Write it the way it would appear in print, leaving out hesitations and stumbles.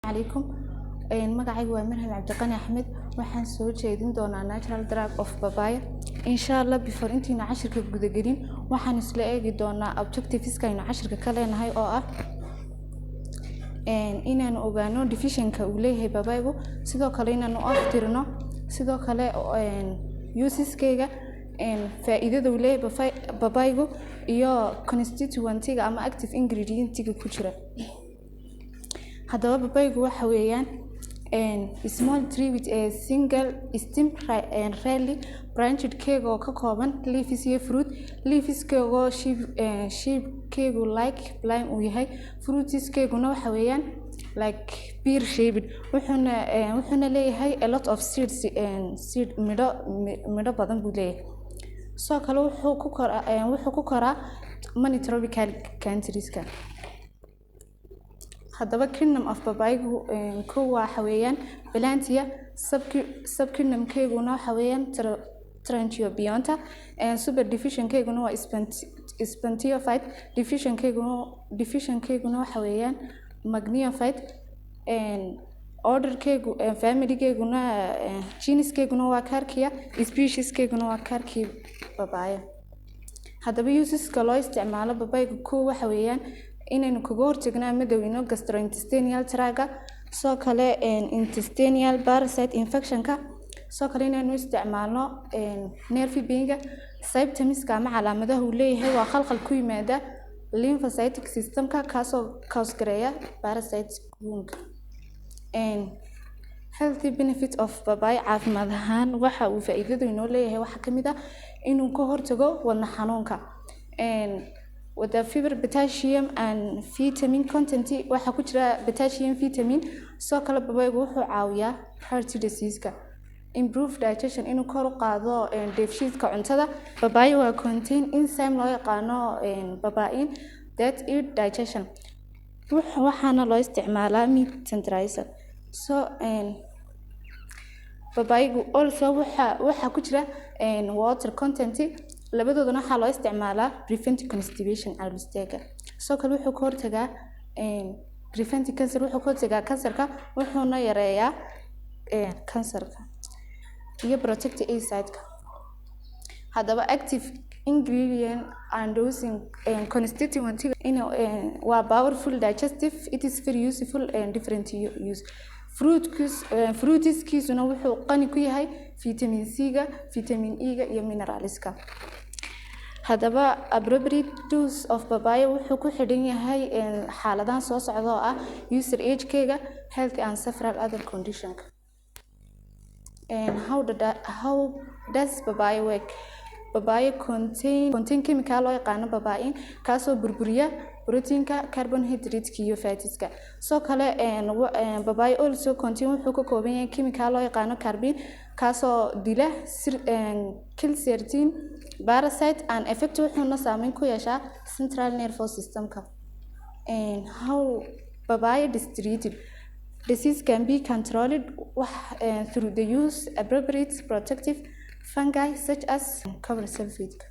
Calaykum. Magacaygu waa Marham Cabdiqani Axmed. Waxaan soo jeedin doonaa natural drug of papaya, insha Allah. Before intiina cashirka gudagelin, waxaan isla eegi doonaa objectiveska aynu cashirka ka leenahay, oo ah inaanu ogaano definitionka uu leeyahay babaygu, sidoo kale inaanu aftirno, sidoo kale useskeyga, faa'iidada uu leeyahay babaygu iyo constituentiga ama active ingredientiga ku jira. Haddaba, babaygu waxa weeyaan small tree with a single stem, rarely branched, keega oo ka kooban leaves iyo fruit. Leaveskeegoo shapekeegu like lime uu yahay, fruitskeeguna waxa weeyaan like pear shaped. Wuxuuna leeyahay a lot of seeds, seed, midho badan buu leeyahay. Sidoo kale wuxuu ku koraa many tropical countrieska. Haddaba, kingdom of babaygu kow waxa weeyaan Plantae, subkingdomkeyguna waxa weeyaan Tracheobionta, super divisionkeyguna waa Spongiophida, divisionkeyguna waxa weeyaan Magnoliophyta, orderkeygu, familygeyguna, genuskeyguna waa Carcia, specieskeyguna waa Carcia papaya. Haddaba, useska loo isticmaalo babayga, kow waxa weeyaan inaynu kaga hortagno ama daweyno gastrointestinal tract, sidoo kale intestinal parasite infectionka, sidoo kale inaynu isticmaalno nerve painka. Symptomska ama calaamadaha uu leeyahay waa khalkhal ku yimaada lymphocytic systemka, kaasoo cause gareeya parasite wound. Healthy benefit of papaya, caafimaad ahaan waxa uu faa'iidadu inoo leeyahay waxaa kamid ah inuu ka hortago wadna xanuunka. With the fiber, potassium and vitamin content, waxaa ku jira potassium, vitamin. Sidoo kale babaygu wuxuu caawiyaa heart disease-ka, improve digestion, inuu kor u qaado dheefshiidka cuntada. Babaya waa contain enzyme loo yaqaano papain that aid digestion, waxaana loo isticmaalaa meat tenderizer. So babaygu also waxaa ku jira water content, labadoodana waxaa loo isticmaalaa prevent constipation, calool istaaga. Sidoo kale wuxuu ka hortagaa prevent cancer, wuxuu ka hortagaa kansarka, wuxuuna yareeyaa kansarka iyo protect eyesight-ka. Haddaba, active ingredient and dosing, constituent waa powerful digestive. It is very useful and different use. Fruitskiisuna wuxuu qani ku yahay vitamin C-ga, vitamin E-ga iyo mineralska. Haddaba, appropriate dose of papaya wuxuu ku xidhan yahay xaaladahan soo socda, oo ah user age-keega, health and several other condition. How does papaya work? Papaya contain chemical loo yaqaano papain, kaasoo burburiya proteinka, carbohydrate iyo fatska. Sidoo kale papaya also contain, wuxuu ka kooban yahay chemical loo yaqaano carpaine, kaasoo dila, kill certain parasite and effect, wuxuuna saameyn ku yeeshaa central nervous systemka. How papaya distributed? Disease can be controlled through the use appropriate protective fungi such as copper sulfate.